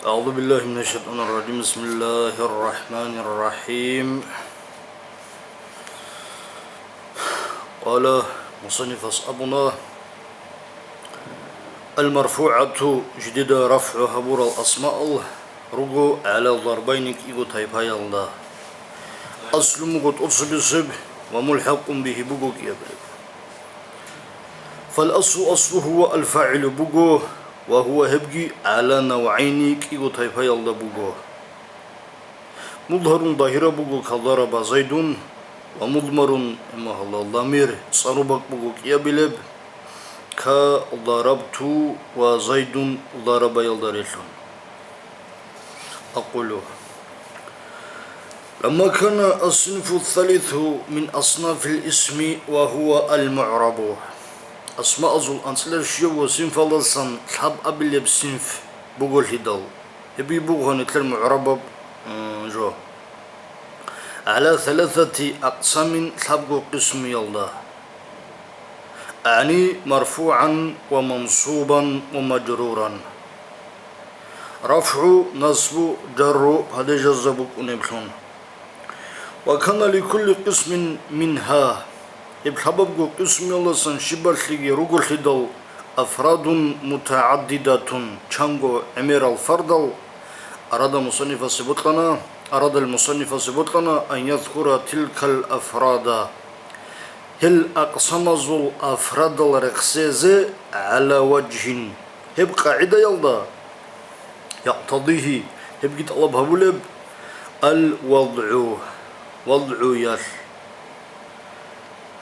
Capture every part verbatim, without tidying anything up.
أعوذ بالله من الشيطان الرجيم. بسم الله الرحمن الرحيم. قال مصنف أصحابنا: المرفوعة, жидеда рафгӀу гьабурал асмаал руго على ضربين, кӀиго тайпаялда. أصل буго тӀоцебесеб ва ملحق به буго кӀиабилеб. فالأصل, аслу, هو الفاعل буго, ва гьува, гьебги, على نوعين, кӀиго тайпаялда буго. مظهر, загьираб буго, كضرب زيد, ва مضمر, имагьалла, ضمير, цӀарубакӀ буго кӀиабилеб, كضربت وزيد ضرباялда релълъун. أقول: لما كان الصنف الثالث من أصناف الاسم وهو المعرب. Асмаазул анцӀила щивав синфалдасан лъабабилеб синф буголъидал, гьебги буго гьанилъер мугӀрабаб, м, жо. على ثلاثة أقسام, лъабго къисмуялда. أعني مرفوعا ومنصوبا ومجرورا. РафгӀу, насбу, жарру гьадежазда букӀунеблъун. وكان لكل قسم منها, гьеб лъабабго къисмуялдасан щибалъиги руголъидал, أفراد متعددة, чанго гӀемерал фардал, أراد مصنفасе бокьана, أراد المصنفасе бокьана أن يذكر تلك الأفراد, гьел акъсамазул афрадал рехсезе, على وجه, гьеб къагӀидаялда, يقتضيه, гьебги тӀалаб гьабулеб, الوضع, вадгӀуялъ,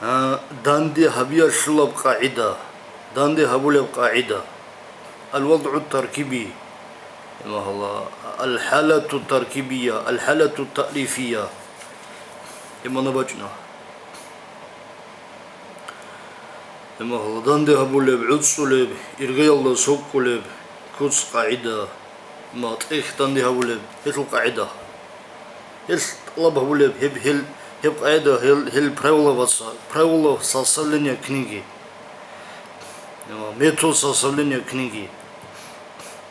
а, данде гьабиялъулаб къагӀида, данде гьабулеб къагӀида. الوضع التركيبي, имагьалла, الحالة التركيبية, الحالة التأليفية, имана бачӀна. Имагьалла данде гьабулеб, гӀуцӀулеб, иргаялда сокӀулеб, куц, къагӀида, ма, тӀехь данде гьабулеб, гьелъул къагӀида. Гьелъ тӀалаб гьабулеб, гьеб, гьел, гьеб къагӀида, гьел, гьел правила ваца, правила составления книги. Ва метод составления книги.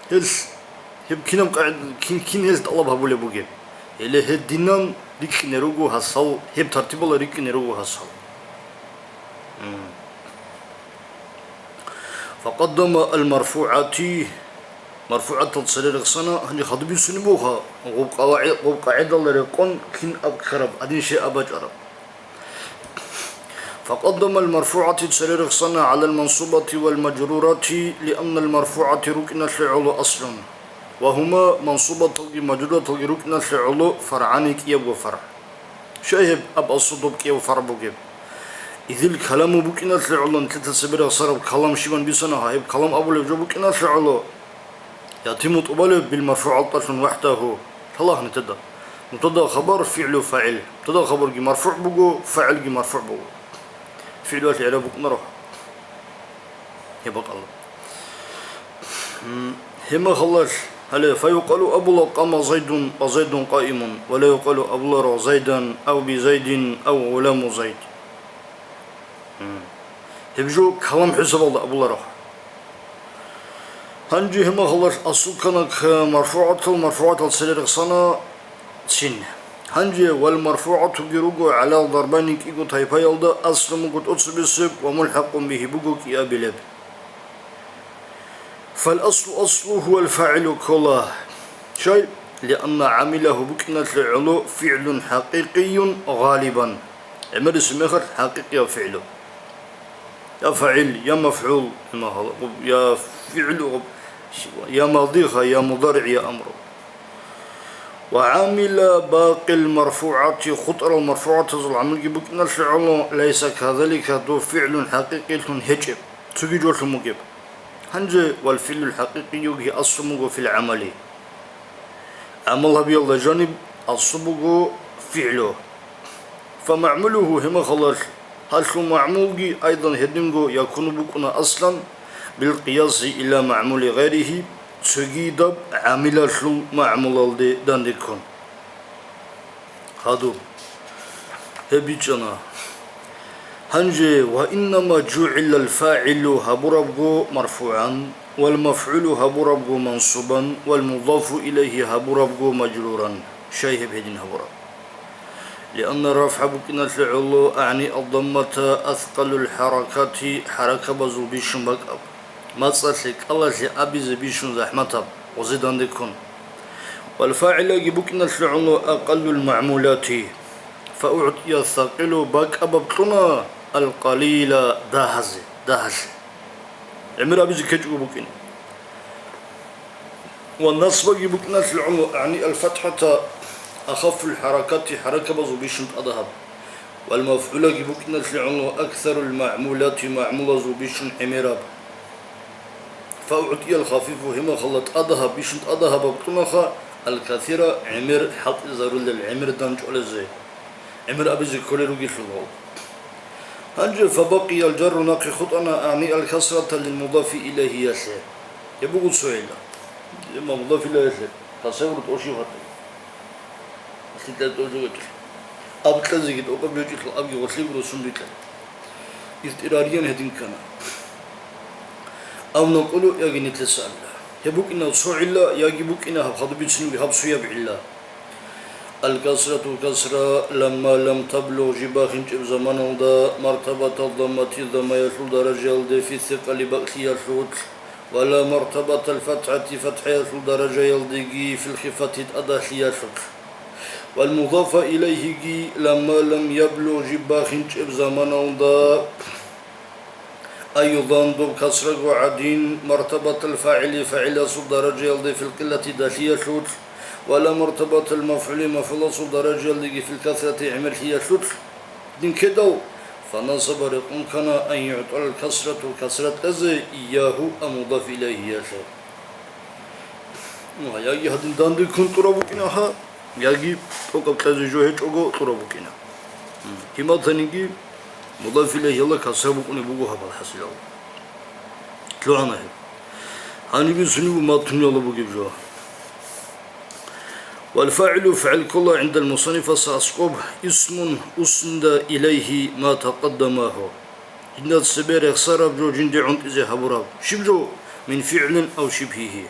Гьелъ, гьеб кинаб къагӀид-, кин, кин гьел тӀалаб гьабулеб бугеб? Гьеле гьединан рикӀкӀине руго гьасал, гьеб тартибала рикӀкӀине руго гьасал. М. فقدم المرفوعات, марфугӀатал цере рехсана, гьанже хадуб бицунеб буха, гъуб къавагӀи-, гъуб къагӀидалда рекъон кин аб ккараб, гьадин щай аб бачӀараб. فقدم المرفوعات цере рехсана على المنصوبات والمجرورات لأن المرفوعات рукӀиналъе гӀоло أصل, وهما, мансубаталги мажрураталги рукӀиналъе гӀоло, فرعان кӀиябго фаргӀ. Щай гьеб аб аслу доб кӀияв фаргӀ бугеб? إذ الكلام букӀиналъе гӀоло, нилъеца цебе рехсараб калам щибан бицана гьа, гьеб калам абулеб жо букӀиналъе гӀоло, يتم тӀубалеб بالمرفوع гьалтӀалъун وحده, лъала гьанитада. Мубтада, хабар, фигӀлу, фагӀил. Мубтада хабарги марфугӀ буго, фагӀилги марфугӀ буго. ФигӀлуялъ игӀраб букӀунаро гьеб бакӀалда. М, гьеб мехалъ, гьале, فيقال абула قام زيد وزيد قائم, ولا يقال абуларо زيدا أو بزيد أو غلام زيد. Гьеб жо калам хӀисабалда абуларо. Гьанже гьеб мехалъ аслу ккана марфугӀатал, марфугӀатал цере рехсана цин. Гьанже والمرفوعات руго على ضربين кӀиго тайпаялда, أصل буго тӀоцебесеб ва ملحق به буго кӀиабилеб. فالأصل, аслу, هو الفاعل ккола. Щай? لأن عامله букӀиналъе гӀоло فعل حقيقي غالبا. ГӀемерисеб мехалъ хӀакъикъияб фигӀлу. Я фагӀил, я мафгӀул, я фигӀлу, я мадиха, я мударигӀ, я амру. وعامل باقي المرفوعات, хутӀарал марфугӀатазул гӀамилги букӀиналъе гӀоло, ليس كذلك, дов фигӀлун хӀакъикъиялъун гьечӀеб, цоги жолъун бугеб. Гьанже والفعل الحقيقي أصل буго في العمل. ГӀамал гьабиялда жаниб аслу буго фигӀлу. فمعموله, гьеб мехалъ гьалъул магӀмулги أيضا гьединго يكون букӀуна أصلا بالقياس إلى معمول غيره, цогидаб гӀамилалъул магӀмулалде дандеккун. Гьадуб. Гьеб бичӀчӀана. Гьанже وإنما جعل الفاعل гьабурабго مرفوعا, Вал мафгӀулу гьабурабго мансубан, вал мудафу илайгьи гьабурабго мажруран. Щай гьеб гьедин гьабураб? Лианна рафгӀа букӀиналъе гӀоло, агӀни, аддаммата аскъалул хӀаракати, хӀаракабазул бищун бакӀаб, мацӀалъе, кӀалалъе абизе бищун захӀматаб, гъозе дандеккун. Вал фагӀилаги букӀиналъе гӀоло, акъаллул магӀмулати, фаугӀтӀия сакъилу, бакӀабаб кьуна, алкъалила, дагьазе, дагьалъе. ГӀемер абизе ккечӀого букӀин. Ва насбаги букӀиналъе гӀоло, агӀни, алфатхӀата ахаффул хӀаракати, хӀаракабазул бищун тӀадагьаб. Вал мафгӀулаги букӀиналъе гӀоло, аксарул магӀмулати, магӀмулазул бищун гӀемераб. ФаугӀтӀиял хафифу, гьеб мехалда тӀадагьаб, бищун тӀадагьабаб кьунаха, алкасира, гӀемер хӀалтӀизарулел, гӀемер данчӀвалезе. ГӀемер абизе кколел ругелъул гьав. Гьанже фабакъиял жарру нахъе хутӀана, агӀни, алкасрата лилмудафи илайгьиялъе. Гьеб буго цо гӀилла. Гьеб мудаф илайгьиялъе касру тӀощи хутӀана. Лъикьа тӀолъугӀатулъ. Аб кьезеги тӀокӀаб гьечӀелъул, абги гъорлъи гуросун бикьа. Изтирариян гьедин ккана. Ав накъулу, яги нилъеца абила. Гьеб букӀина цо гӀилла, яги букӀина гьаб хадуб бицунеб гьаб цояб гӀилла. Алкасрату касра, ламма лам таблугъ, жиб бахинчӀеб заманалда, мартабатал даммати, даммаялъул даражаялде, фи сикъали, бакӀлъиялъулъ, ва ла мартабатал фатхӀати, фатхӀаялъул даражаялдеги, фил хифати, тӀадагьлъиялъулъ. Вал мудафа илайгьиги, ламма лам яблугъ, жиб бахинчӀеб заманалда, айдан, доб касраго гӀадин, мартабатал фагӀили, фагӀиласул даражаялде, фил къиллати, дагьлъиялъулъ, ва ла мартабатал мафгӀули, мафгӀуласул даражаялдеги, фил касрати, гӀемерлъиялъулъ. Динкедал, фанасаба, рекъон ккана, ан югӀтӀал касрату, касра кьезе, ийягьу, а мудаф илайгьиялъе. Ва яги гьадин данде ккун тӀураб букӀина гьа, яги тӀокӀаб кьезе жо гьечӀого тӀураб букӀина. Гьиматаниги мудаф илайгьиялда касра букӀунеб буго гьаб, алхӀасил. ЛъугӀана гьеб. Гьаниб бицунеб буго матнуялда бугеб жо. Вал фагӀилу, фагӀил ккола гӀиндал мусаннифаса аскӀоб, исмун, уснида илайгьи ма такъаддамагьу. Жинда цебе рехсараб жо, жинде гӀунтӀизе гьабураб. Щиб жо? Мин фигӀлин ав шибгьигьи.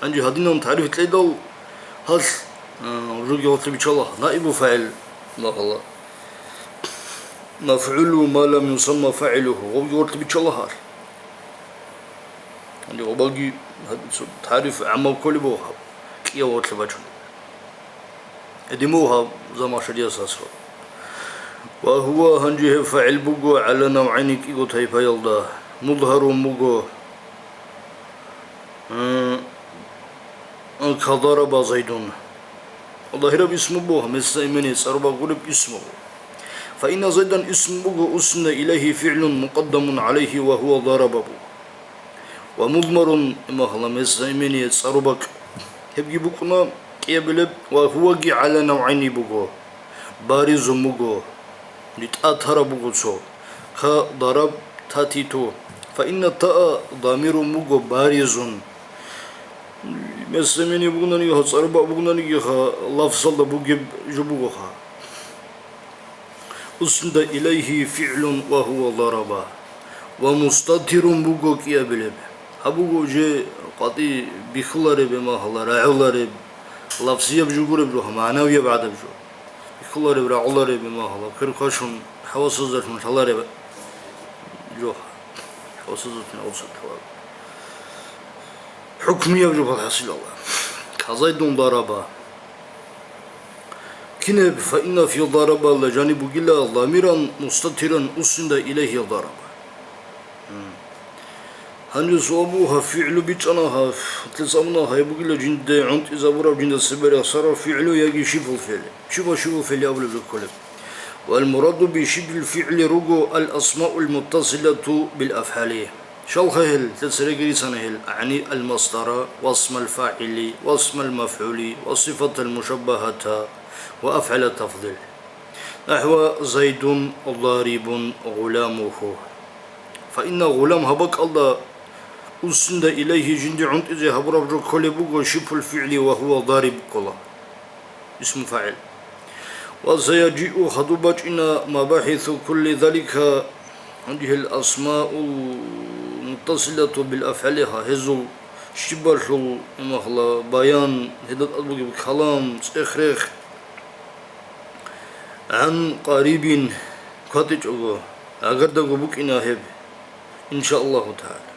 Гьанже гьадинан тариф кьедал, гьалъ, а, руги гъорлъе биччала, наибу фагӀил магьала. МафгӀулу ма лам юсамма фагӀилугьу, гъобги гъорлъе биччала гьалъ. Гьанже гъобаги гьад-, цо тариф гӀаммаб кколеб буго гьаб, кӀияв гъорлъе бачун. Гьедин буго гьаб Замахшарияс асхӀаб. Ва гьува, гьанже гьеб фагӀил буго гӀала навгӀайни, кӀиго тайпаялда, музгьарун буго, м, ка дараба Зайдун. Загьираб исму буго, местоимение, цӀарубакӀ гуреб исму буго. Фа инна Зайдан исму буго, уснида илайгьи фигӀлун мукъаддамун гӀалайгьи ва гьува дараба буго. Ва музмарун, имахала местоимение, цӀарубакӀ. Гьебги букӀуна кӀиабилеб, ва гьуваги гӀала навгӀайни буго. Баризун буго. РитӀа тараб буго цо. Ка дараб татиту. Фа инна таа дамирун буго баризун. Местоимение бугонаниги ха, цӀарубакӀ бугонаниги ха, лафзалда бугеб жо буго ха. Уснида илайгьи фигӀлун ва гьува дараба. Ва мустатирун буго кӀиабилеб. Гьаб буго уже къватӀи бихьулареб, имахала рагӀулареб, лафзияб жо гуреб жо, магӀнавияб гӀадаб жо. Бихьулареб, рагӀулареб, имахала квер квашун, хӀавасаздалъун лъалареб жо. ХӀавасаздалъун гӀурсат лъалареб. ХӀукмияб жо, алхӀасил, Аллагь. Ка Зайдун дараба. Кинаб, фа инна фи дарабала жаниб бугила, дамиран мустатиран уснида илайгьи дараба. Гьанже суал буго, гьаб фигӀлу бичӀчӀана, гьаб лъицамуна, гьай бугила жинде гӀунтӀизабураб, жинда цебе рехсараб фигӀлу яги шибгьул фигӀли? Щиб ва шибгьул фигӀли абулеб жо кколеб? Вал мураду би шибгьил фигӀли руго ал асмаул муттасилату бил афгӀали. Щалха гьел, лъе цереги рицана гьел, агӀни, алмасдара, васмал фагӀили, васмал мафгӀули, ва сифатал мушаббагьата, ва афгӀала тафдил. НахӀва Зайдун дарибун гъуламуху. Фа инна гъулам гьаб бакӀалда уснида илайгьи жинде гӀунтӀизе гьабураб жо кколеб буго шибгьул фигӀли ва гьува дариб ккола. Исму фагӀил. Ва саяжиу, хадуб бачӀина, мабахӀису кулли залика, гьанже гьел асмаул متصلة بالأفعالها, гьезул щибалъул имахла баян, гьезда тӀад бугеб калам, цӀех-рех, عن قريب, кватӀичӀого, гӀагардаго букӀина гьеб, иншааллагьу тагӀала.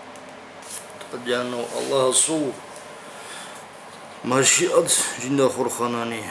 ТӀадегӀанав Аллагьасул машиат жинда хурханани.